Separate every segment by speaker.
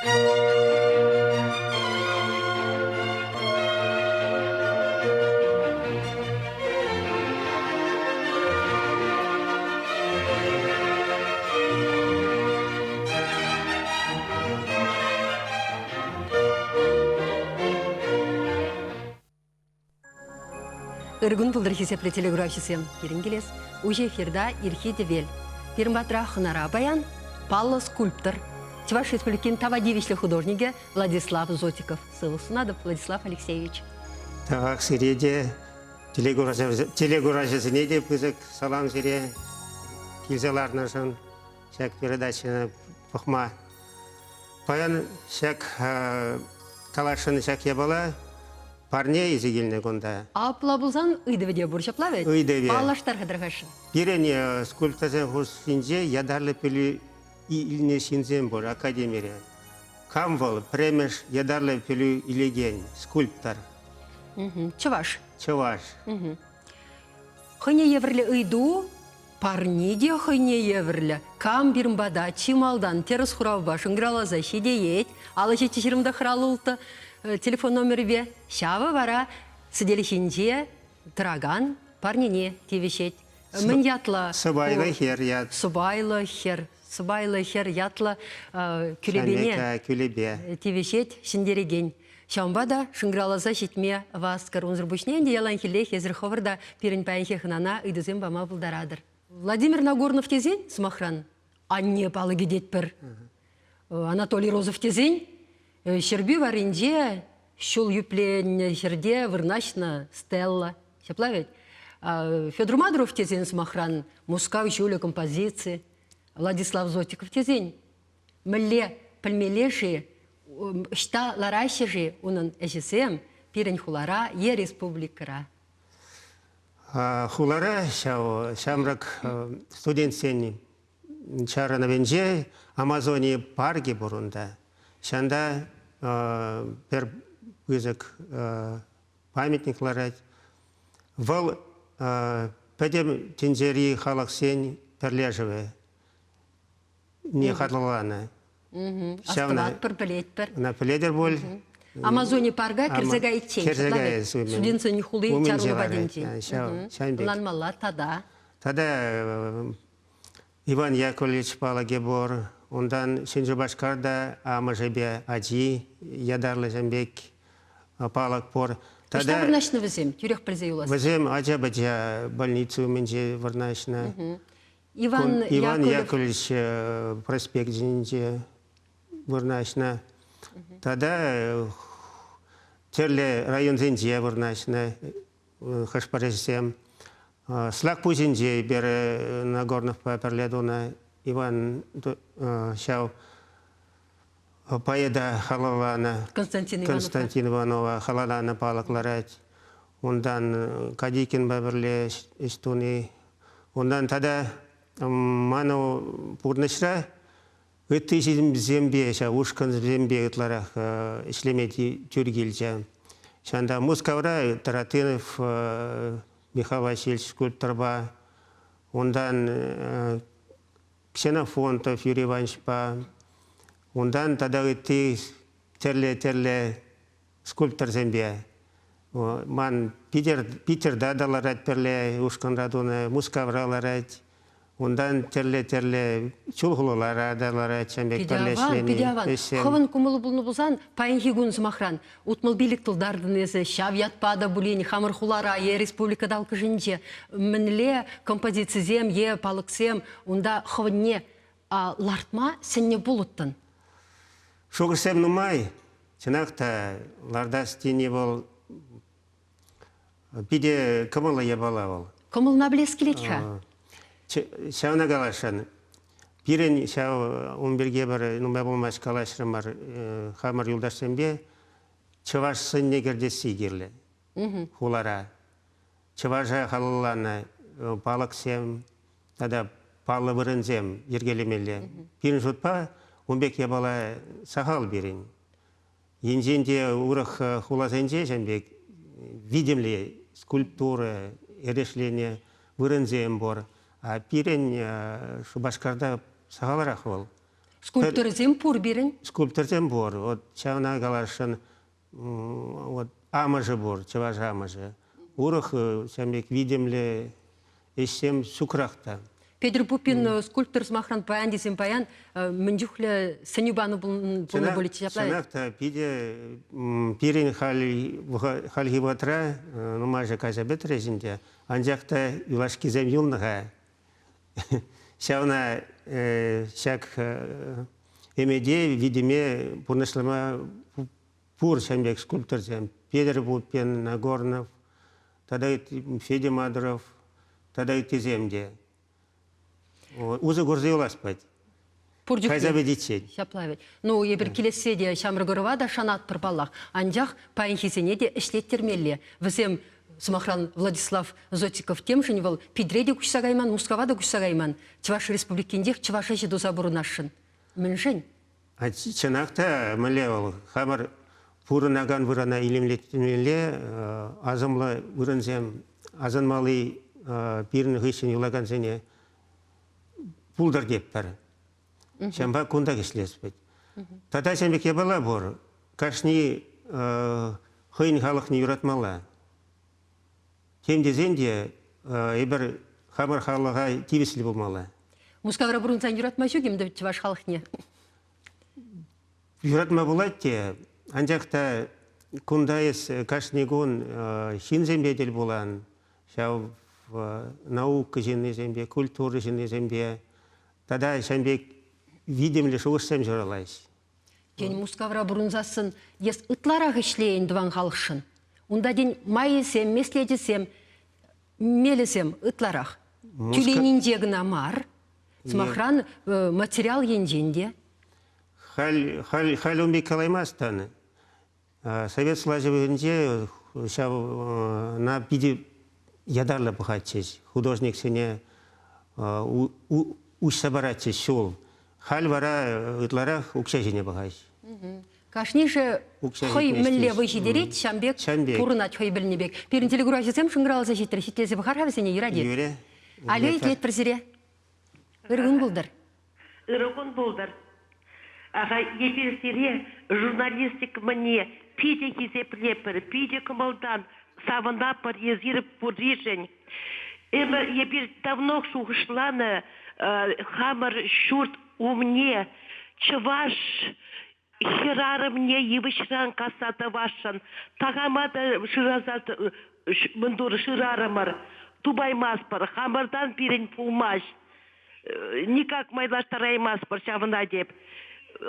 Speaker 1: Ыркун пултӑр хисеплӗ телеграфҫӑсем. Пирӗн килес уҫӑ эфирта Ирхи тӗвел. Пирӗн патра хӑнара паян паллӑ скульптор, Чӑваш Республикин тава тивӗҫлӗ художникӗ Владислав Зотиков. Сывлӑх сунатӑп, Владислав Алексеевич.
Speaker 2: Тавах сире те, телекураҫӑсене те пысӑк салам сире килсе ларнӑшӑн ҫак передачӑна пӑхма. Паян ҫак каласшӑн ҫак япала парне илсе килнӗ кунта.
Speaker 1: Апла пулсан ыйтӑвӗ те пур ҫапла вӗт?
Speaker 2: Ыйтӑвӗ.
Speaker 1: Паллаштар-ха
Speaker 2: Пирӗн скульпторсен хушшинче ятарлӑ пӗлӳ илнӗ ҫынсем пур академире. Кам вӑл? Пӗрремӗш ятарлӑ пӗлӳ илекен скульптор.
Speaker 1: Чӑваш.
Speaker 2: Чӑваш.
Speaker 1: Хӑйне евӗрлӗ ыйту парни те хӑйне евӗрлӗ. Кам пирӗн пата чи малтан тӗрӗс хуравпа шӑнкӑравласа ҫитеет, алӑ ҫиччӗ ҫирӗм тӑххӑр улттӑ телефон номерӗпе, ҫавӑ вара сӗтел ҫинче тӑракан парнене тивӗҫет. Мӗн ятлӑ?
Speaker 2: Сӑпайлӑ хӗр ят.
Speaker 1: Сӑпайлӑ хӗр. Сӑпайлӑ хӗр ятлӑ кӳлепене
Speaker 2: кӳлепе
Speaker 1: тивӗҫет ҫӗнтерекен. Ҫавӑнпа та шӑнкӑравласа ҫитме васкӑр. Унсӑр пуҫне ӗнтӗ яланхиллех эсир хӑвӑр та пирӗн паянхи хӑнана ыйтусем пама пултаратӑр. Владимир Нагорнов тесен, сӑмахран, анне палӑкӗ тетпӗр. Анатолий Розов тесен, Ҫӗрпӳ варринче ҫул юпленнӗ ҫӗрте вырнаҫнӑ стелла. Ҫапла вӗт? Федор Мадуров тесен, сӑмахран, Мускав ҫулӗ композици. Владислав Зотиков тесен, мӗнле пӗлмелле-ши, ӑҫта лараҫҫӗ-ши унӑн ӗҫӗсем пирӗн хулара е республикӑра?
Speaker 2: Хулара ҫав ҫамрӑк студентсен чарӑнӑвӗнче Амазони паркӗ пур унта. Ҫанта пӗр пысӑк памятник ларать. Вӑл пӗтӗм тӗнчери халӑхсен пӗрлешӗвӗ не хатланӑ.
Speaker 1: Астӑватпӑр, пӗлетпӗр.
Speaker 2: Ӑна пӗлетӗр пуль.
Speaker 1: Амазони парка кӗрсе кайиччен.
Speaker 2: Кӗрсе каяс.
Speaker 1: Студентсен хули чарӑну патӗнчен. Ӑнланмалла тата.
Speaker 2: Тата Иван Яковлевич палӑкӗ пур. Унтан Ҫӗн Шупашкарта амӑшӗпе ачи ятарлӑ ҫын пек палӑк пур.
Speaker 1: Тата Ӑҫта вырнаҫнӑ вӗсем? Тӳрех пӗлсе юлас.
Speaker 2: Вӗсем ача-пӑча больница умӗнче вырнаҫнӑ.
Speaker 1: Иван,
Speaker 2: Иван Яковлевич проспектӗнче вырнаҫнӑ. Тата тӗрлӗ районсенче вырнаҫнӑ хӑш-пӗр ӗҫсем. Слакпуҫӗнче эпир Нагорновпа пӗрле тунӑ Иван ҫав поэта халалланӑ.
Speaker 1: Константин Иванова.
Speaker 2: Константин Иванова халалланӑ палӑк ларать. Унтан Кадикинпа пӗрле ӗҫ туни. Унтан тата ман пурнӑҫра ытти ҫынсемпе, ҫав ушкӑнсемпе ытларах ӗҫлеме тӳр килчӗ. Ҫавӑнта Мускавра Таратынов Михаил Васильевич скульпторпа, унтан Ксенофонтов Юрий Ивановичпа, унтан тата ытти тӗрлӗ-тӗрлӗ скульпторсемпе. Ман Питер, Питерта та ларать пӗрле ушкӑнра тунӑ, Мускавра ларать. Унтан тӗрлӗ-тӗрлӗ Чулхулара та ларать ҫавӑн пек пӗрле ӗҫлени.
Speaker 1: Питӗ аван. Хӑвӑн кӑмӑлу пулнӑ пулсан, паянхи кун, сӑмахран, 65 тултартӑн эсӗ, ҫав ятпа та пулин хамӑр хулара е республика талккӑшӗнче мӗнле композицисем е палӑксем унта хӑвӑнне лартма сӗннӗ пулӑттӑн?
Speaker 2: Шухӑшсем нумай. Чӑнах та, лартас тени вӑл питӗ кӑмӑллӑ япала вӑл.
Speaker 1: Кӑмӑлна пӗлес килет-ха.
Speaker 2: Ҫавна каласшӑн. Пирӗн ҫав ун пирки пӗр нумай пулмасть калаҫрӑмӑр хамӑр юлташсемпе. Чӑваш сӑнне кӗртесси кирлӗ хулара. Чӑваша халалланӑ палӑксем тата паллӑ вырӑнсем йӗркелемелле. Пирӗн шутпа ун пек япала сахал пирӗн. Енчен те урӑх хуласенче ҫавӑн пек витӗмлӗ скульптура эрешленӗ вырӑнсем пур. А пирӗн Шупашкарта сахалрах вӑл.
Speaker 1: Скульпторсем пур пирӗн.
Speaker 2: Скульпторсем пур. Вот ҫавна каласшӑн, вот амӑшӗ пур, чӑваш амӑшӗ. Урӑх ҫавӑн пек витӗмлӗ ӗҫсем ҫукрах та.
Speaker 1: Петӗр Пупин скульптор сӑмахран паян тесен паян мӗн чухлӗ сӗнӳ панӑ пулнӑ пулӗччӗ ҫапла?
Speaker 2: Чӑнах та питӗ пирӗн хальхи вӑхӑтра нумайӑшӗ кайса пӗтрӗҫ ӗнтӗ. Анчах та юлашкисем юлнӑ-ха. Ҫавна ҫак ӗмӗте витӗме пурнӑҫлама пур ҫавӑн пек скульпторсем. Петӗр Пупин, Нагорнов, тата Федя Мадуров, тата ыттисем те. Усӑ курса юлас пулать.
Speaker 1: Пур чухне.
Speaker 2: Кайса пӗтиччен.
Speaker 1: Ҫапла вӗт. Ну, эпир килессе те ҫамрӑк ӑрӑва та шанатпӑр паллах. Анчах паянхисене те ӗҫлеттермелле. Вӗсем, сӑмахран, Владислав Зотиков темшӗн вӑл Питре те куҫса кайман, Мускава та куҫса кайман. Чӑваш Республикинчех чӑваш ӗҫӗ туса пурӑнасшӑн. Мӗншӗн?
Speaker 2: Чӑнах та, мӗнле вӑл, хамӑр пурӑнакан вырӑна илемлетмелле асӑмлӑ вырӑнсем асӑнмалли пирӗн хыҫҫӑн юлакансене пултӑр тетпӗр. Ҫавӑнпа кунтах ӗҫлес вӗт. Тата ҫавӑн пек япала пур. Кашни хӑйӗн халӑхне юратмалла. Тем тесен те эпир хамӑр халӑха тивӗҫлӗ пулмалла.
Speaker 1: Мускавра пурӑнсан юратма ҫук-им чӑваш халӑхне?
Speaker 2: Юратма пулать те, анчах та кунта эс кашни кун ҫынсемпе тӗл пулан, ҫав наука ҫыннисемпе, культура ҫыннисемпе тата ҫавӑн пек витӗмлӗ шухӑшсем ҫуралаҫҫӗ.
Speaker 1: Тен, Мускавра пурӑнсассӑн эс ытларах ӗҫлейӗн тӑван халӑхшӑн. Унта, тен, майӗсем, меслечӗсем, мелӗсем ытларах. Тӳленинче кӑна мар, сӑмахран, материал енчен те.
Speaker 2: Халь, халь, халь ун пек калаймастӑн. Совет влаҫӗ вӑхӑтӗнче ҫавна питӗ ятарлӑ пӑхатчӗҫ. Художниксене уҫса паратчӗҫ ҫул. Халь вара ытларах укҫа ҫине пӑхаҫ.
Speaker 1: Кашнишӗ хӑй мӗнле вӑй ҫитерет, ҫам пек пурӑнать хӑй пӗлнӗ пек. Пирӗн телекуравҫӑсем шӑнкӑравласа ҫитрӗҫ. Итлесе пӑхар-ха вӗсене, юрать-и?
Speaker 2: Юрӗ.
Speaker 1: Алло, итлетпӗр сире. Ыр кун пултӑр.
Speaker 3: Ырӑ кун пултӑр. Аха, эпир сире журналистика мӗнне питӗ хисеплетпӗр, питӗ кӑмӑлтан савӑнатпӑр эсир пурришӗн. Эпир, эпир давно шухӑшланӑ хамӑр ҫурт умне чӑваш хӗрарӑмне йывӑҫран касса тӑвасшӑн. Такама та шыраса мӗн тур шырарӑмӑр, тупаймастпӑр, хамӑртан пирӗн пулмасть. Никак майлаштараймастпӑр ҫавна теп.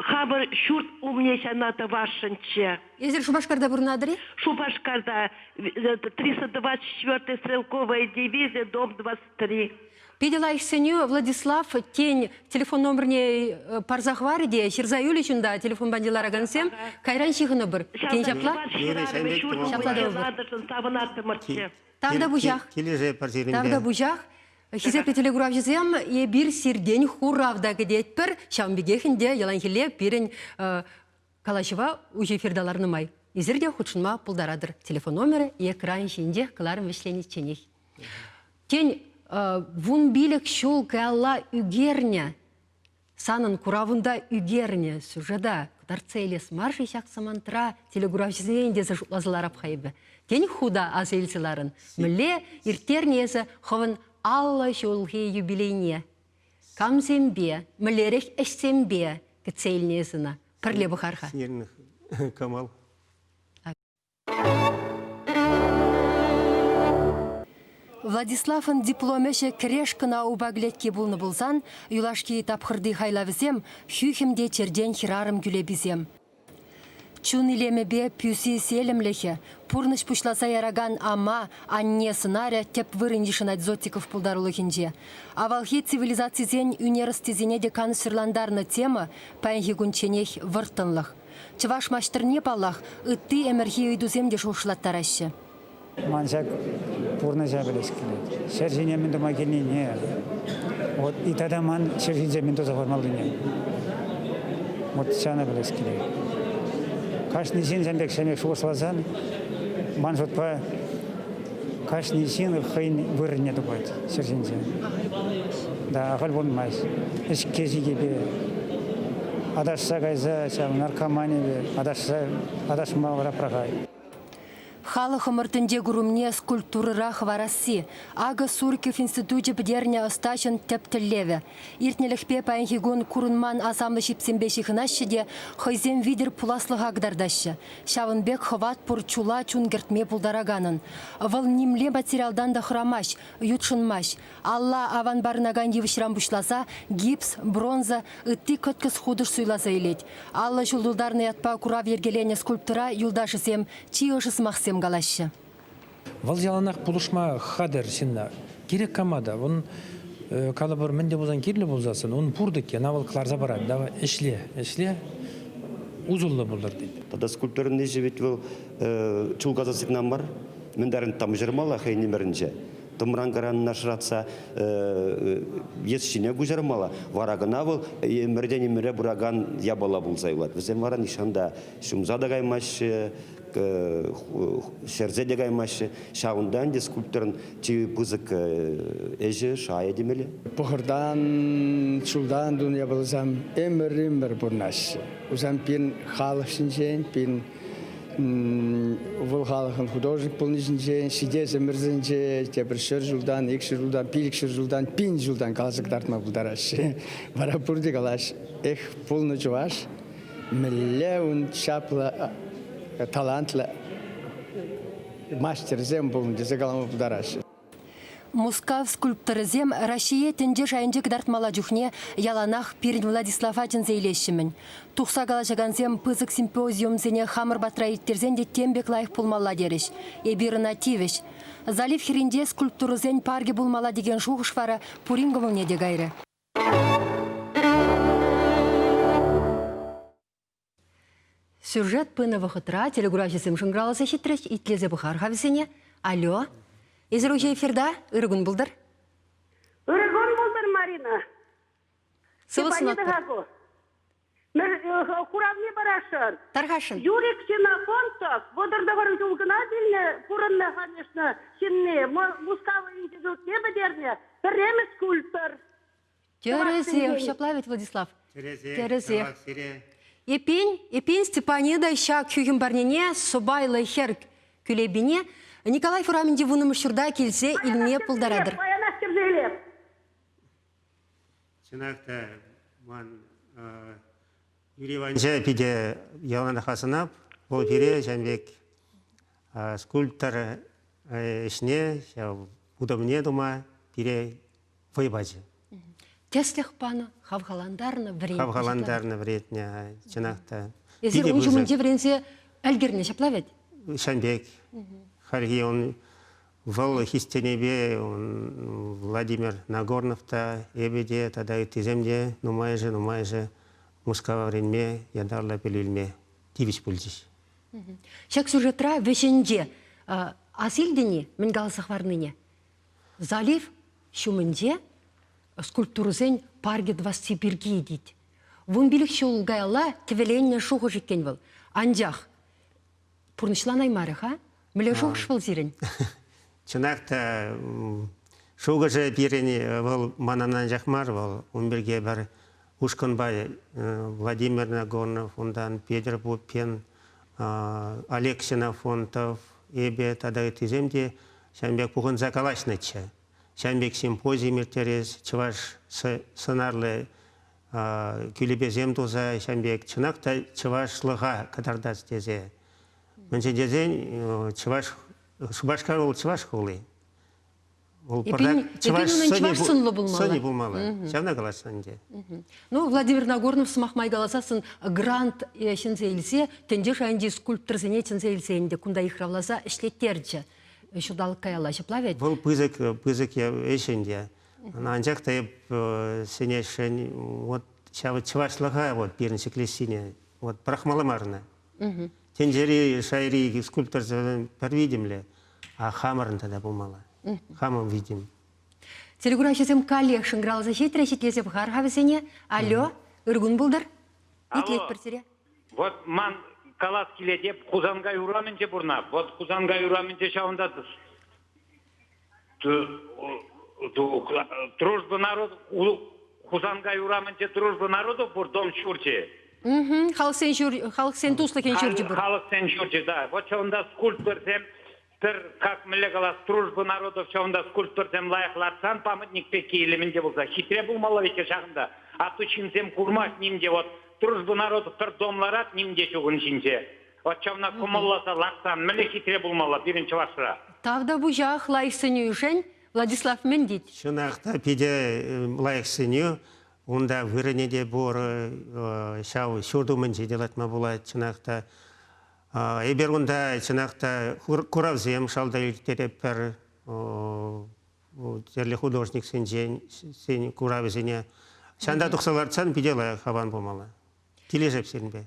Speaker 3: Хамӑр ҫурт умне ҫана тӑвасшӑнччӗ.
Speaker 1: Эсир Шупашкарта пурӑнатӑр-и?
Speaker 3: Шупашкарта 324 стрелковая дивизия, дом 23.
Speaker 1: Питӗ лайӑх сӗнӳ, Владислав. Тен, телефон номерне парса хӑварӗ те ҫырса юлӗҫ унта телефон патне ларакансем. Кайран ҫыхӑнӑпӑр. Тен, ҫапла?
Speaker 3: Ҫапла тӑвӑпӑр. Савӑнаттӑмӑрччӗ.
Speaker 1: Тавтапуҫах.
Speaker 2: Килӗшетпӗр сирӗнпе.
Speaker 1: Тавтапуҫах. Хисеплӗ телекуравҫӑсем, эпир сиртен хурав та кӗтетпӗр. Ҫавӑн пекех ӗнтӗ яланхилле пирӗн калаҫӑва уҫӑ эфирта ларнӑ май эсир те хутшӑнма пултаратӑр. Телефон номерӗ экран ҫинчех кӑларӑм вӗҫленичченех. Тен, 15 ҫул каялла ӳкернӗ, санӑн куравунта ӳкернӗ сюжета кӑтартса илес мар-ши ҫак самантра телекуравҫӑсене тесе шутласа ларап-ха эпӗ. Тен, ху та аса илсе ларӑн. Мӗнле ирттернӗ эсӗ хӑвӑн 50 ҫулхи юбилейне? Камсемпе, мӗнлерех ӗҫсемпе кӗтсе илнӗ эс ӑна? Пӗрле пӑхар-ха.
Speaker 2: Сирӗн кӑмӑл.
Speaker 1: Владиславӑн диплом ӗҫӗ кӗреш кӑна упа кӗлетки пулнӑ пулсан, юлашки тапхӑрти хайлавӗсем хӳхӗм те чертен хӗрарӑм кӳлеписем. Чун илемӗпе пӳ-си селӗмлӗхӗ, пурнӑҫ пуҫласа яракан ама, анне сӑнарӗ тӗп вырӑн йышӑнать Зотиков пултарулӑхӗнче. Авалхи цивилизацисен ӳнер ӑстисене те канӑҫсӑрлантарнӑ тема паянхи кунчченех вӑрттӑнлӑх. Чӑваш маҫтӑрне, паллах, ытти ӗмӗрхи ыйтусем те шухӑшлаттараҫҫӗ.
Speaker 4: Ман ҫак пурнӑҫа пӗлес килет. Ҫӗр ҫине мӗн тума килнине, вот и тата ман ҫӗр ҫинче мӗн туса хӑвармаллине. Вот ҫавна пӗлес килет. Кашни ҫын ҫавӑн пек ҫӗнӗ шухӑшласан, ман шутпа, кашни ҫын хӑйӗн вырӑнне тупать ҫӗр ҫинче. Да, ахаль пулмасть. Ӗҫке-ҫикепе. Аташса кайса ҫав наркоманипе аташса аташма вара пӑрахать.
Speaker 1: Халӑхӑмӑр тӗнче курӑмне скульптурӑра хӑварасси. Акӑ Сурков институчӗ пӗтернӗ ӑстаҫӑн тӗп тӗллевӗ. Иртнӗлӗхпе паянхи кун курӑнман асамлӑ ҫипсемпе ҫыхӑнаҫҫӗ те хӑйсем витӗр пуласлӑха кӑтартаҫҫӗ. Ҫавӑн пек хӑват пур чула чун кӗртме пултараканӑн. Вӑл нимле материалтан та хӑрамасть, ютшӑнмасть. Алла аван парӑнакан йывӑҫран пуҫласа гипс, бронза, ытти кӑткӑс хутӑш суйласа илет. 50 ҫул тултарнӑ ятпа курав йӗркеленӗ скульптора юлташӗсем чи ӑшӑ сӑмахсем калаҫҫӗ.
Speaker 5: Вӑл яланах пулӑшма хатӗр ҫынна. Кирек кама та. Ун калӑпӑр мӗн те пулсан кирлӗ пулсассӑн, ун пур-тӑк ӑна вӑл кӑларса парать. Давай ӗҫле, ӗҫле, усӑллӑ пултӑр тет.
Speaker 6: Тата скульпторӑн ӗҫӗ ведь вӑл чул касасси кӑна мар, мӗн таран там ҫырмалла хӑйӗн ӗмӗрӗнче. Тӑмран кӑранна шӑратса йӗс ҫине куҫармалла. Вара кӑна вӑл ӗмӗртен ӗмӗре пыракан япала пулса юлать. Вӗсем вара нихҫан та ҫунса та каймаҫҫӗ, ҫӗрсе те каймаҫҫӗ. Ҫавӑнта ӗнтӗ скульпторӑн чи пысӑк ӗҫӗ, шайӗ темелле.
Speaker 7: Пӑхӑртан, чултан тунӑ япаласем ӗмӗр-ӗмӗр пурӑнаҫҫӗ. Вӗсем пирӗн халӑх ҫинчен, пирӗн вӑл халӑхӑн художник пулни ҫинчен ҫитес ӗмӗрсенче тепӗр 100 ҫултан, 200 ҫултан, 500 ҫултан, 1000 ҫултан каласа кӑтартма пултараҫҫӗ. Вара пурте калаҫ, эх, пулнӑ чӑваш, мӗнле ун чаплӑ, талантлӑ мастерсем пулнӑ тесе калама пултараҫҫӗ.
Speaker 1: Мускав скульпторӗсем Раҫҫее тӗнче шайӗнче кӑтартмалла чухне яланах пирӗн Владислава чӗнсе илеҫҫӗ-мӗн. Тухса калаҫакансем пысӑк симпозиумсене хамӑр патра ирттерсен те тем пек лайӑх пулмалла терӗҫ. Эпир ӑна тивӗҫ. Залив хӗрринче скульптурӑсен паркӗ пулмалла текен шухӑш вара пурин кӑмӑлне те кайрӗ. Сюжет пынӑ вӑхӑтра телекуравҫӑсем шӑнкӑравласа ҫитрӗҫ, итлесе пӑхар-ха вӗсене. Алло, эсир уҫӑ эфирта? Ырӑ кун пултӑр.
Speaker 8: Ырӑ кун пултӑр, Марина.
Speaker 1: Сывӑ сунатпӑр.
Speaker 8: Хуравне парасшӑн.
Speaker 1: Тархасшӑн.
Speaker 8: Юрий Ксенофонтов 39 ҫул кӑна вилнӗ, пурӑннӑ, конечно, ҫынни. Мускав институтне пӗтернӗ, пӗрремӗш скульптор.
Speaker 1: Тӗрӗсех, ҫапла вӗт, Владислав?
Speaker 2: Тӗрӗсех.
Speaker 1: Тӗрӗсех.
Speaker 2: Сире.
Speaker 1: Эппин, эппин Степанида ҫак хӳхӗм парнене сӑпайлӑ хӗр кӳлепине Николай урамӗнчи вуннӑмӗш ҫурта килсе илме пултаратӑр.
Speaker 8: Паянах кӗрсе илеп.
Speaker 2: Чӑнах та ман Юрий Ивановича питӗ яланах асӑнап. Вӑл пире ҫавӑн пек скульптор ӗҫне, ҫав утӑмне тума пире вӑй пачӗ.
Speaker 1: Тӗслӗх панӑ, хавхалантарнӑ, вӗрентнӗ.
Speaker 2: Хавхалантарнӑ, вӗрентнӗ, чӑнах та.
Speaker 1: Эсир ун ҫумӗнче вӗренсе ӗлкӗрнӗ, ҫапла вӗт?
Speaker 2: Ҫавӑн пек. Хальхи он вӑл хистенипе он Владимир Нагорнов та, эпӗ те тата ыттисем те нумайӑшӗ-нумайӑшӗ Мускава вӗренме, ятарлӑ пӗлӳ илме тивӗҫ пулчӗҫ.
Speaker 1: Ҫак сюжетра вӗҫӗнче ас илтӗн-и мӗн каласа хӑварнине? Залив ҫумӗнче скульптурӑсен паркӗ тӑвасси пирки тет. 15 ҫул каялла тӗвӗленнӗ шухӑш иккен вӑл. Анчах пурнӑҫланаймарӗ-ха. Мӗнле шухӑш вӑл сирӗн?
Speaker 2: Чӑнах та шухӑшӗ пирӗн вӑл манӑн анчах мар вӑл. Ун пирки пӗр ушкӑнпа Владимир Нагорнов, унтан Петр Пупин, Олег Ксенофонтов, эпӗ тата ыттисем те ҫавӑн пек пухӑнса калаҫнӑччӗ. Ҫавӑн пек симпозиум ирттерес, чӑваш сӑнарлӑ кӳлепесем туса ҫавӑн пек чӑнах та чӑвашлӑха кӑтартас тесе. Мӗншӗн тесен чӑваш Шупашкар вӑл чӑваш хули. Вӑл пӑртак чӑваш
Speaker 1: сӑнлӑ пулмалла.
Speaker 2: Сӑнӗ пулмалла. Ҫавна каласшӑн ӗнтӗ.
Speaker 1: Ну, Владимир Нагорнов сӑмах май каласассӑн грант ҫӗнсе илсе тӗнче шайӗнчи скульпторсене чӗнсе илсе ӗнтӗ кунта йыхравласа ӗҫлеттерчӗ ҫулталӑк каялла. Ҫапла вӗт?
Speaker 2: Вӑл пысӑк пысӑк ӗҫ ӗнтӗ. Анчах та эп сӗнесшӗн вот ҫав чӑвашлӑха вот пирӗн ҫӗклессине вот пӑрахмалла мар ӑна. Тӗнчери шайри скульпторсем пӗр витӗмлӗ, а хамӑрӑн тата пулмалла. Хамӑн витӗм.
Speaker 1: Телекуравҫӑсем каллех шӑнкӑравласа ҫитрӗҫ, итлесе пӑхар-ха вӗсене. Алло, ыр кун пултӑр. Итлетпӗр сире.
Speaker 9: Вот ман калас килет, эп Хусанкай урамӗнче пурӑнап. Вот Хусанкай урамӗнче ҫавӑнта Дружба народ Хусанкай урамӗнче Дружба народов пур дом ҫурчӗ.
Speaker 1: Халӑхсен ҫур халӑхсен туслӑхӗн ҫурчӗ пур.
Speaker 9: Халӑхсен ҫурчӗ, да. Вот ҫавӑнта скульпторсем пӗр, как мӗнле калас, дружба народов ҫавӑнта скульпторсем лайӑх лартсан памятник пекки илемӗнче пулса хитре пулмалла вӗт ҫакӑнта. А то ҫынсем курмасть ним те вот дружба народов пӗр дом ларать ним те ҫук ун ҫинче. Вот ҫавна кӑмӑлласа лартсан мӗнле хитре пулмалла пирӗн Чӑвашра.
Speaker 1: Тавтапуҫах лайӑх сӗнӳшӗн. Владислав мӗн тет?
Speaker 2: Чӑнах та питӗ лайӑх сӗнӳ. Унта вырӑнӗ те пур, ҫав ҫурт умӗнче те лартма пулать, чӑнах та. Эпир унта чӑнах та куравсем шалта ирттеретпӗр, тӗрлӗ художниксенчен куравӗсене. Ҫанта тухса лартсан питӗ лайӑх аван пулмалла. Килӗшеп сирӗнпе.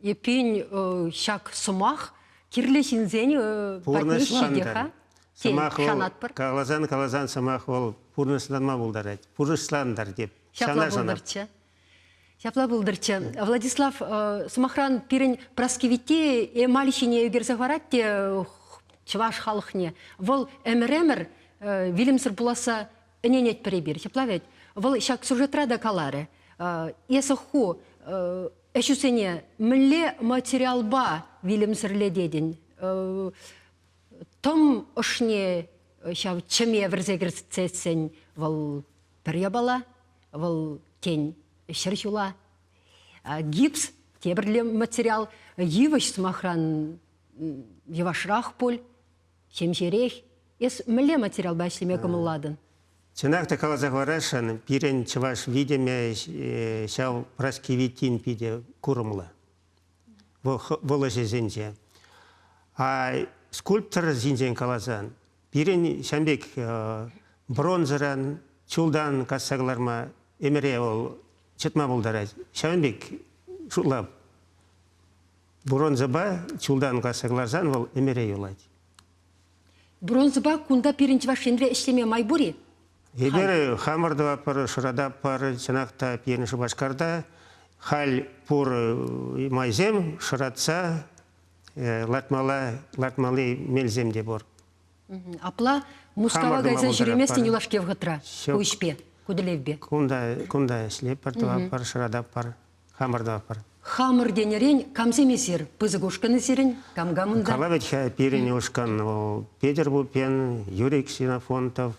Speaker 1: Эппин, ҫак сӑмах кирлӗ ҫынсен патне ҫитӗ-ха.
Speaker 2: Сӑмах вӑл, каласан-каласан сӑмах вӑл пурнӑҫланма пултарать. Пурнӑҫлантӑр теп.
Speaker 1: Ҫапла пултӑрччӗ. Ҫапла пултӑрччӗ. Владислав, сӑмахран, пирӗн Праскевитти эмаль ҫине ӳкерсе хӑварать те чӑваш халӑхне. Вӑл ӗмӗр-ӗмӗр вилӗмсӗр пуласса ӗненетпӗр эпир. Ҫапла вӗт? Вӑл ҫак сюжетра та каларӗ. Эсӗ ху ӗҫӳсене мӗнле материалпа вилӗмсӗрлететӗн? Тӑм ӑшне ҫав чӗме вӗрсе кӗртсессӗн вӑл пӗр япала, вӑл, тен, ҫӗр ҫула. Гипс тепӗр материал, йывӑҫ, сӑмахран, йӑвашрах пуль, ҫемҫерех. Эс мӗнле материалпа ӗҫлеме кӑмӑллатӑн?
Speaker 2: Чӑнах та каласа хӑварасшӑн, пирӗн чӑваш витӗмӗ ҫав Праски Виттин питӗ курӑмлӑ. Вӑл ӗҫӗсенче. А скульптор ҫинчен каласан, пирӗн ҫавӑн пек бронзӑран, чултан касса кӑларма ӗмӗре вӑл чӑтма пултарать. Ҫавӑн пек шутлап. Бронзӑпа чултан касса кӑларсан вӑл ӗмӗре юлать.
Speaker 1: Бронзӑпа кунта пирӗн Чӑваш Енре ӗҫлеме май пур-и?
Speaker 2: Эпир хамӑр тӑватпӑр, шӑрататпӑр, чӑнах та пирӗн Шупашкарта халь пур майсем шӑратса лартмалла, лартмалли мелсем те пур.
Speaker 1: Апла Мускава кайса ҫӳреместӗн юлашки вӑхӑтра ку ӗҫпе, ку тӗллевпе?
Speaker 2: Кунта, кунта ӗҫлетпӗр, тӑватпӑр, шӑрататпӑр, хамӑр тӑватпӑр.
Speaker 1: Хамӑр тенӗрен камсем эсир? Пысӑк ушкӑн сирӗн? Кам-кам унта?
Speaker 2: Кала вӗт-ха пирӗн ушкӑн вӑл Петӗр Пупен, Юрий Ксенофонтов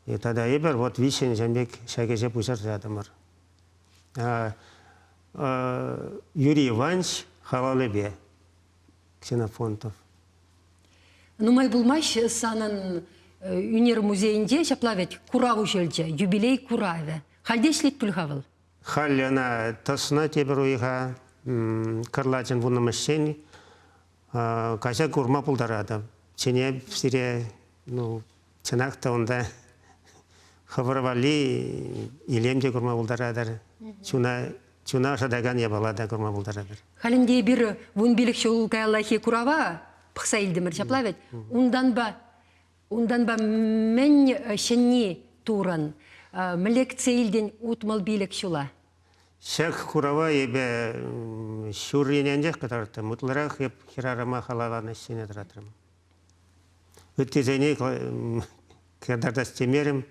Speaker 2: тата эпир вот виҫҫӗн ҫавӑн пек ҫак ӗҫе пуҫарса ятӑмӑр. Юрий Иванович халалӗпе Ксенофонтов.
Speaker 1: Нумай пулмасть санӑн ӳнер музейӗнче ҫапла вӗт курав уҫӑлчӗ, юбилей куравӗ. Халь те ӗҫлет пуль-ха вӑл?
Speaker 2: Халь ӑна тӑснӑ тепӗр уйӑха кӑрлачӑн вуннӑмӗшчен каҫа курма пултаратӑп. Чӗнеп сире, ну, чӑнах та унта хӑвӑр валли илем те курма пултаратӑр, чуна чуна ӑшӑтакан япала та курма пултаратӑр.
Speaker 1: Халь ӗнтӗ эпир 15 ҫул каяллахи курава пӑхса илтӗмӗр, ҫапла вӗт? Унтанпа унтанпа мӗн ҫӗнни турӑн? Мӗнле кӗтсе илтӗн 65 ҫула?
Speaker 2: Ҫак курава эпӗ ҫуррине анчах кӑтартрӑм. Ытларах эп хӗрарӑма халалланӑ ӗҫсене тӑратрӑм. Ыттисене кӑтартас темерӗм.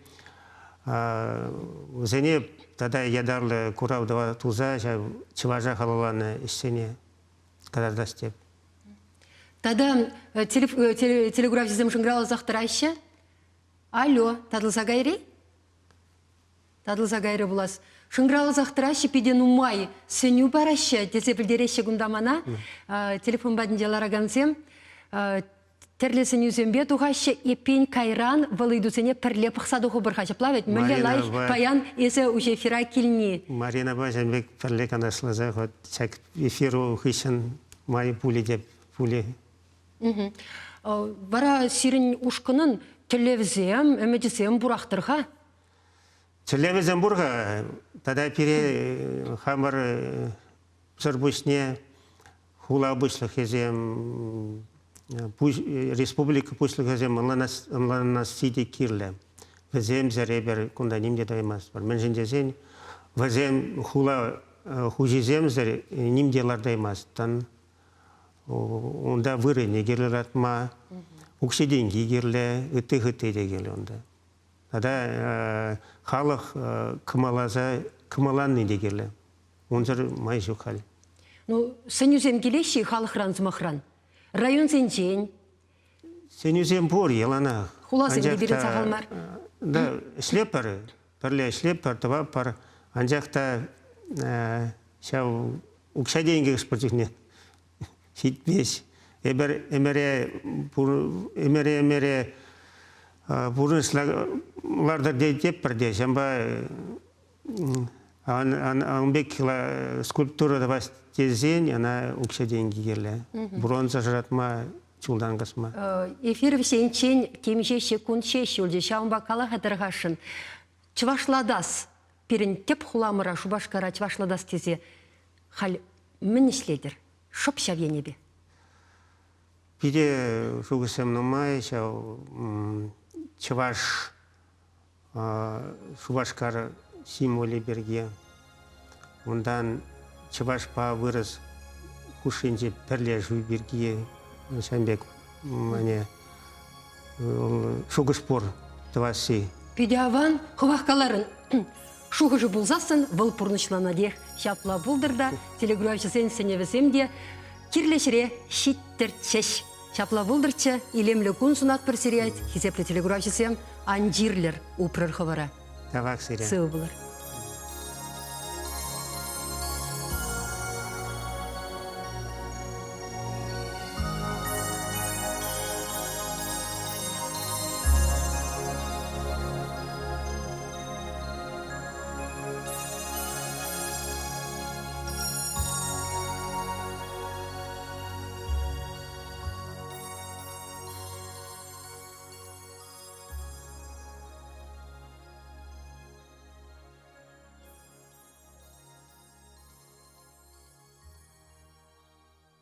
Speaker 2: Вӗсене тата ятарлӑ курав туса ҫав чӑваша халалланӑ ӗҫсене кӑтартас теп.
Speaker 1: Тата телекуравҫӑсем шӑнкӑравласах тӑраҫҫӗ. Алло, татӑлса кайрӗ? Татӑлса кайрӗ пулас. Шӑнкӑравласах тӑраҫҫӗ, питӗ нумай сӗнӳ параҫҫӗ тесе пӗлтереҫҫӗ кунта мана. Телефон патӗнче ларакансем тӗрлӗ сӗнӳсемпе тухаҫҫӗ. Эппин, кайран вӑл ыйтусене пӗрле пӑхса тухӑпӑр-ха. Ҫапла вӗт? Мӗнле лайӑх паян эсӗ уҫӑ эфира килни.
Speaker 2: Маринапа ҫавӑн пек пӗрле канашласа вот ҫак эфир хыҫҫӑн май пулӗ те пулӗ.
Speaker 1: Вара сирӗн ушкӑнӑн тӗллевсем, ӗмӗчӗсем пурах-тӑр-ха?
Speaker 2: Тӗллевӗсем пур-ха. Тата пире хамӑр сӑр пуҫне хула пуҫлӑхӗсем, республика пуҫлӑхӗсем ӑнланасси те кирлӗ. Вӗсемсӗр эпир кунта ним те тӑваймастпӑр. Мӗншӗн тесен вӗсем хула хуҫисемсӗр ним те лартаймастӑн. Унта вырӑнӗ кирлӗ лартма, укҫи-тенки кирлӗ, ытти-хытти те кирлӗ унта. Тата халӑх кӑмӑласа кӑмӑлланни те кирлӗ. Унсӑр май ҫук халь.
Speaker 1: Ну, сӗнӳсем килеҫҫӗ-и халӑхран, сӑмахран? Районсенчен?
Speaker 2: Сӗнӳсем пур, яланах.
Speaker 1: Хуласем те пирӗн сахал мар.
Speaker 2: Да, ӗҫлетпӗр, пӗрле ӗҫлетпӗр, тӑватпӑр. Анчах та ҫав укҫа-тенкӗ хӑш-пӗр чухне ҫитмест. Эпир ӗмӗре ӗмӗре-ӗмӗре пурнӑҫ лартӑр тетпӗр те, ҫавӑнпа ан пек скульптура тӑвас тесен ӑна укҫа-тенкӗ кирлӗ. Бронза шӑратма, чултан касма.
Speaker 1: Эфир вӗсенчен темиҫе ҫеккунт ҫеҫ юлчӗ. Ҫавӑнпа кала-ха тархасшӑн. Чӑвашлатас, пирӗн тӗп хуламӑра Шупашкара чӑвашлатас тесе халь мӗн ӗҫлетӗр? Шӑп ҫав енӗпе.
Speaker 2: Питӗ шухӑшсем нумай ҫав чӑваш Шупашкар символӗ пирки. Унтан чӑвашпа вырӑс хушшинчи пӗрлешӳ пирки ҫавӑн пек мане шухӑш пур тӑвасси.
Speaker 1: Питӗ аван, хӑвах каларӑн. Шухӑшӗ пулсассӑн вӑл пурнӑҫланатех. Ҫапла пултӑр та телеграфҫӑсен сӗнӗвӗсем те кирлӗ ҫӗре ҫиттӗрччӗҫ. Ҫапла пултӑрччӗ, илемлӗ кун сунатпӑр сире, хисеплӗ телеграфҫӑсем, ан чирлӗр, упрӑр хӑвӑра.
Speaker 2: Тавах сире.
Speaker 1: Сывӑ пулӑр.